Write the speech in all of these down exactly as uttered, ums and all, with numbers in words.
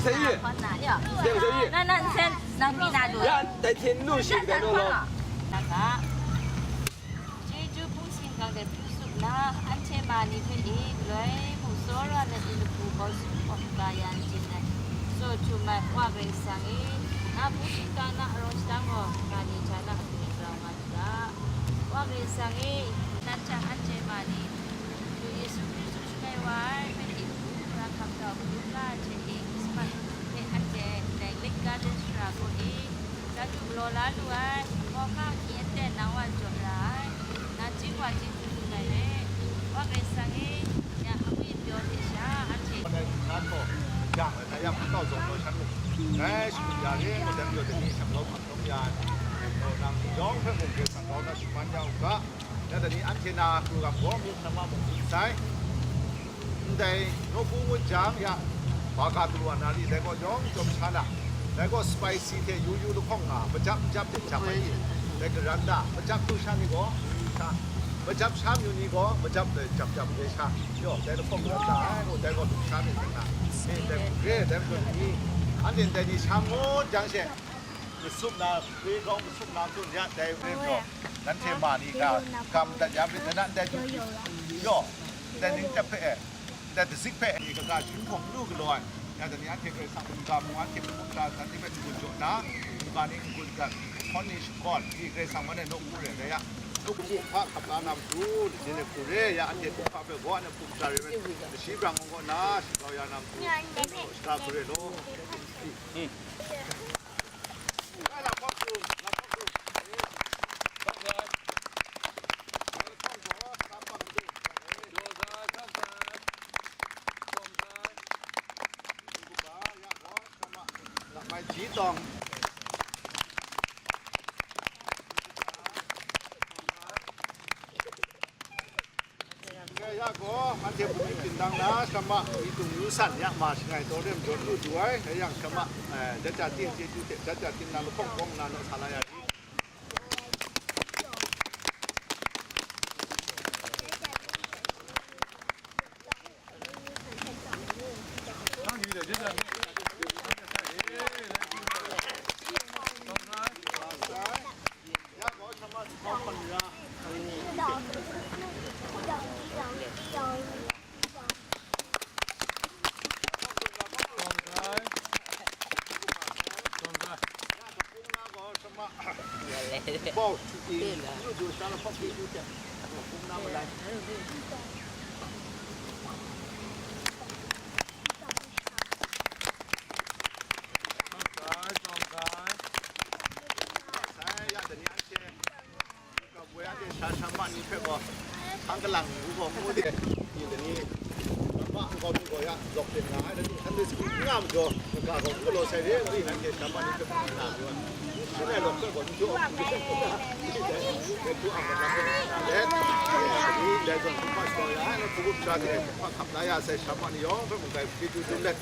Isa yi. Yang isa yi. 那那你先能比那多。 Ya, dai hte nu shi kadai naw law. 那个。 Chyeju hpung singhkang de hpung sup nna, anhte ma ni hpe e galoi mu tsawra let i, lapu bawsu hkawm ga ya n chye ai, tsaw htum ai Wa Karai Kasang e, na hpung shingkang na arawng shadang gaw, ga ni hta na amu grau nga lu ga. Wa Karai Kasang e, nat hta anhte ma ni, Madu Yesu Hkristu shangai wa ai hpe e, Wora hkap kau hkrum nga ai hte e, Krismas hpe anhte ndai Lake Garden shara kaw e, chyeju galaw la lu ai, hkawhkam hkyi aten nang wa jaw ra ai, nachying wa chyeju lu ai re, Wa Karai Kasang e, ya awi pyaw hte sha, anhte. Shan gaw, yang ai, yang hkau zawn gaw shan mung, ngai shakut ya re, ngu dan pyaw de ni, shanglawm hkam lawm ya ai, nang yawng hpe mung Karai Kasang grau na shaman ya u ga, ya dai ni anhte na hkru gam gaw, myi hkra ma mung hkru sai. Ndai nawku ngut jang ya, baga galu a nari dai gaw yawng chyawm sha na, dai gaw spicy hte yu yu lahkawng nga, majap majap hte jam ai ni, dai garan na, majap lu sha ni gaw, sha, majap sha mayu ni gaw, majap dai jap jap re sha, yaw, dai lahkawng garan na, ai gaw, dai gaw lu sha myit dai na, e, dai hku re, dai hku ni, anhte ndai ni sha ngut jang she, Kasup na, hpe gawng kasup na tsun ya, dai hpe jaw, nanhte ma ni ga, kam dat ya myit, dai na ndai du, yaw, ndai ning tep hpe e, ndai dazik hpe e, kaga chyinghkawm lu galaw ai, ya dai ni anhte Karai Kasang mungga mung anhte hpe mungga, nanhte hpe n-gun jaw na, mungga ni n-gun dat, hkawn ni shahkawn, i Karai Kasang man e nawku re, dai ya, nawku hpa hkap la na matu, ni hte hku re, ya anhte hku hpa hpe gaw, anhte hku mata re, kashi brang gaw na, shagau ya na matu, shada hku re law. Ya gaw, anhte bungli bindang na, shama, myitung yu san ya ma shangai taw rem jawn lu du ai, rai yang shama, eh, jaja ting chyeju hte, jaja ting na lahkawng kawng na naw sa la ya ni. Woi anhte sha shama ni hpe gaw, hpang kalang ngu gaw ngu de, ni de ni, shama nkau mi gaw ya, lawk ten nga ai, rai timung, Sunday school n nga majaw, kaga gaw n galaw sai re, wi nanhte shama ni hpe hpang kalang ngu ai. Shangai lawk hpe gaw n jaw, hpe hpang kalang ngu ai. Let, ni dai zawn hpang gaw ya ai, hpung hpung sha de, hpang hkap la ya sai shama ni yawng hpe mung dai chyeju dum let,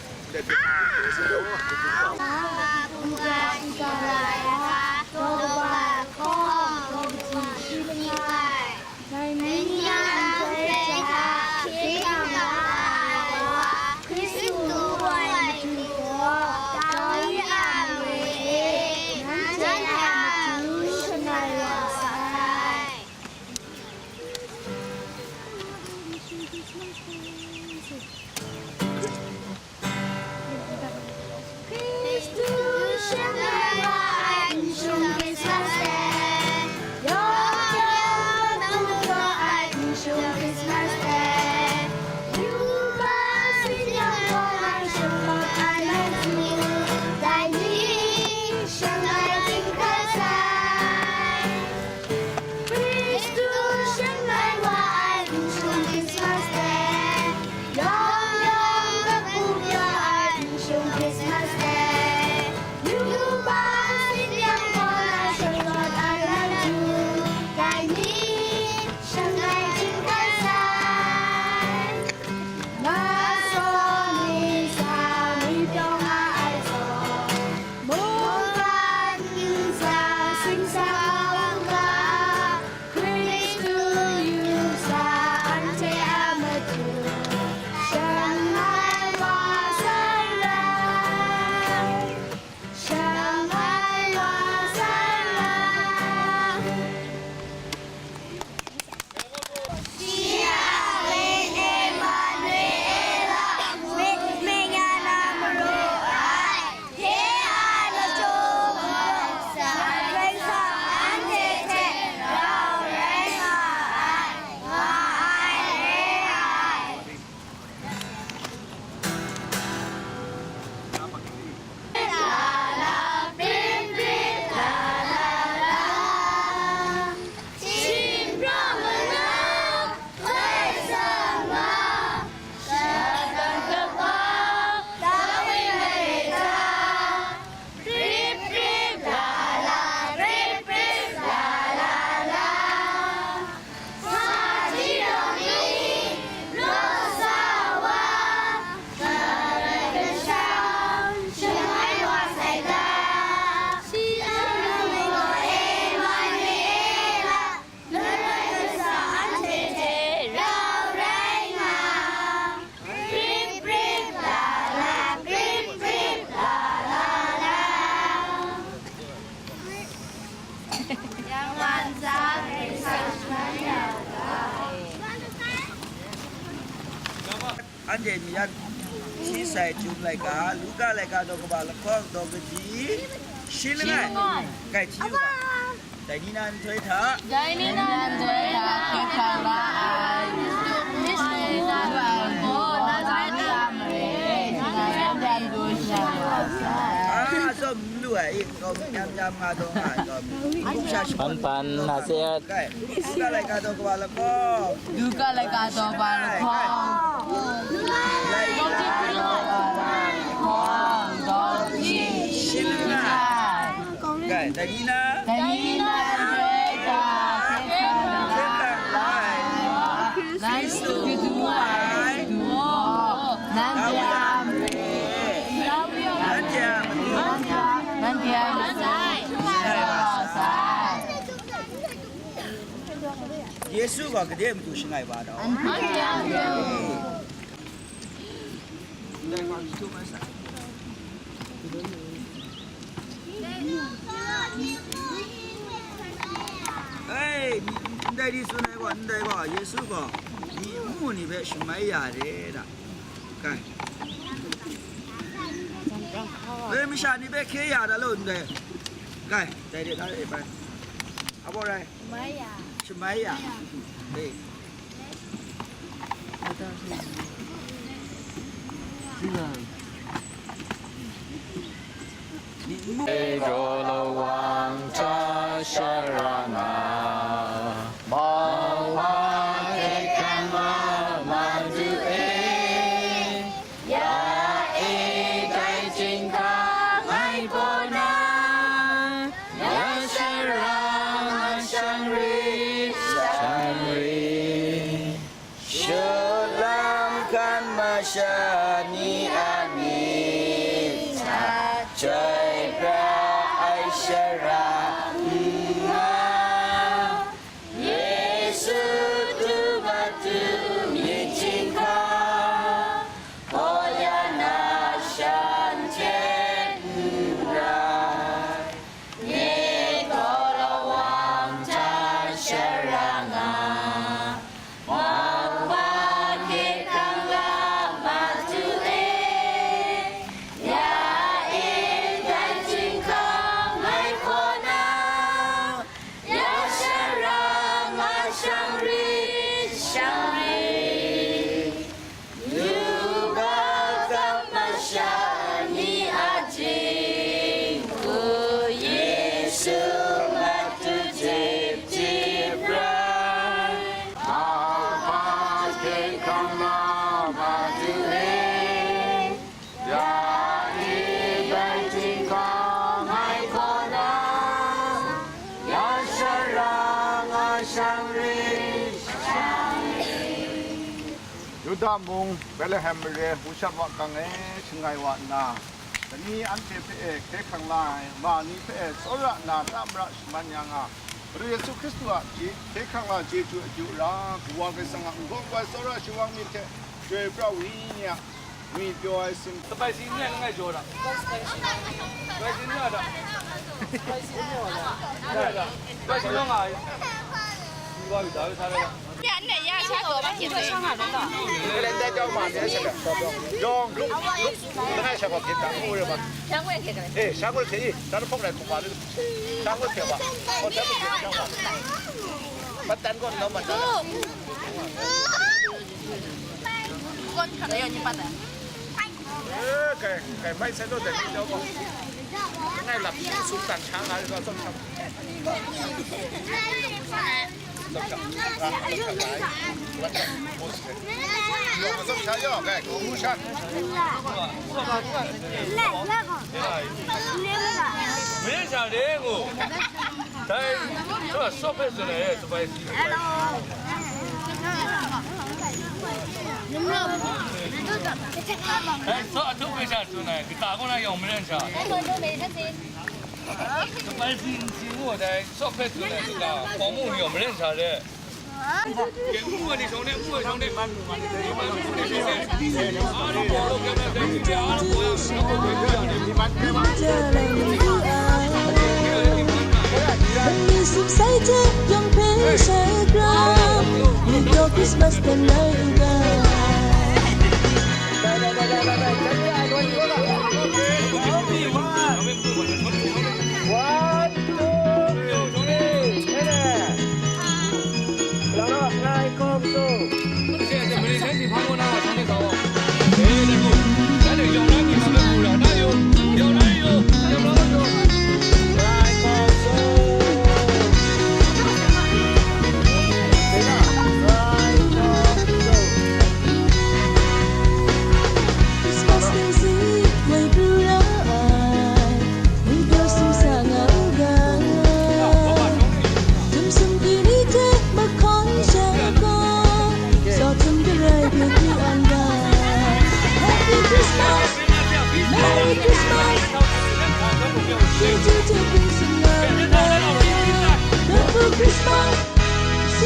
Anhte myit yan hti sai chyum laika, Luka laika daw kaba lahkawng daw kaji, shi langai. Shi langai. Kai hti u ga. Dai ni na nhtoi hta. Dai ni na nhtoi hta. Hkrit hkang la ai. Hkristu ai gaw Nazaret a mare e, Nazaret e. Ah, atsawm n lu ai, i, kau mi nyam nyam nga taw nga ai, kau mi. Hpan hpan na se at. Kai. Luka laika daw kaba lahkawng. Luka laika daw kaba lahkawng. Laika daw kaba lahkawng. Daw kaji. Shi langai. Kai, dai ni na. Dai ni na nhtoi hta. Hkrit hkang la ai. Hkristu. Yesu gaw gade a matu shangai wa ai. Ei, ndai di tsun ai gaw, ndai gaw, Yesu gaw, myi n mu ni hpe shamai ya re da. Kai. Dai masha ni hpe hkye ya da law ndai. Kai, dai de, dai de, bai. Abaw rai. Shamai ya. Shamai ya. Dai. Ro lawang hta sharang a, mauwa hkehkang a Madu e, ya e dai chyinghka ngai hpaw na, ya sharang a shang rit, shang rit. Shulam hkan masha ni a myit hta chyoi pra ai shara n nga, Yesu tu Madu myit chyinghka, hpaw ya na shan hte n rai. Ni gaw lawang hta sharang a, mauwa hkehkang a Madu e, ya e dai chyinghka ngai hpaw na, ya sharang a shang rit, shang rit. Yuga hkam masha ni a jinghku Yesu Madu tip tip rai. Ahpa hkehkang na Madu e, ya e dai chyinghka ngai hpaw na, ya sharang a shang rit, shang rit. Yuda mung, Betlehem mare, hpung shat wa kang e shangai wa nna, dai ni anhte hpe e hkye hkrang la ai ma ni hpe e tsawra nna na mara shaman ya nga, Madu Yesu Hkristu a hkye hkrang la chyeju akyu ra, Kawa Karai Kasang a n-gaw n-goi tsawra shawang myit hte chyoi pra ai ni a ngwi pyaw ai sin. Spicy n rai langai jaw da. Spicy n rai da. Spicy n rai da. Spicy n rai da. Spicy n rai da. 哎，该，该买菜都在你家吧？俺来苏丹茶啊，这个怎么？没啥的我。 Dai, caba sop hpe tsun ai, spicy. Dai, sop a htup hpe sha tsun ai, kata kaw na yawng maren sha. Spicy n si ngu ai dai, sop hpe tsun ai, kata, hpawng mu yawng maren sha de.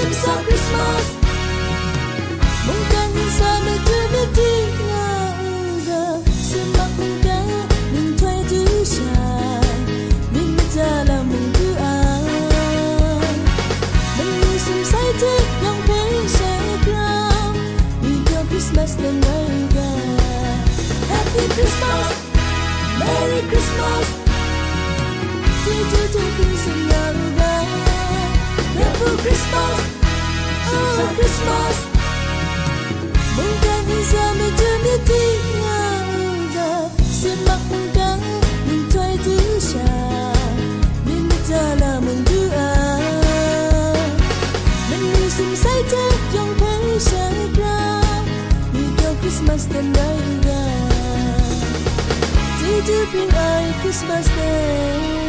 Christmas, Christmas. Mungkan ntsa madu madi nga u ga, simak mungkan nhtoi du sha, myit maja lam mung du ai. Manu sumsai hte yawng hpe shai gra, we pyaw Christmas dan rai u ga. Happy Christmas, Merry Christmas. Chyeju hte hpung tsun nga u ga. Merry Christmas, oh Christmas. Mungkan ntsa madu madi nga u ga, simak mungkan nhtoi du sha, myit maja lam mung du ai. Manu sumsai hte yawng hpe shai gra, we pyaw Christmas dan rai u ga. Chyeju bring ai Christmas Day.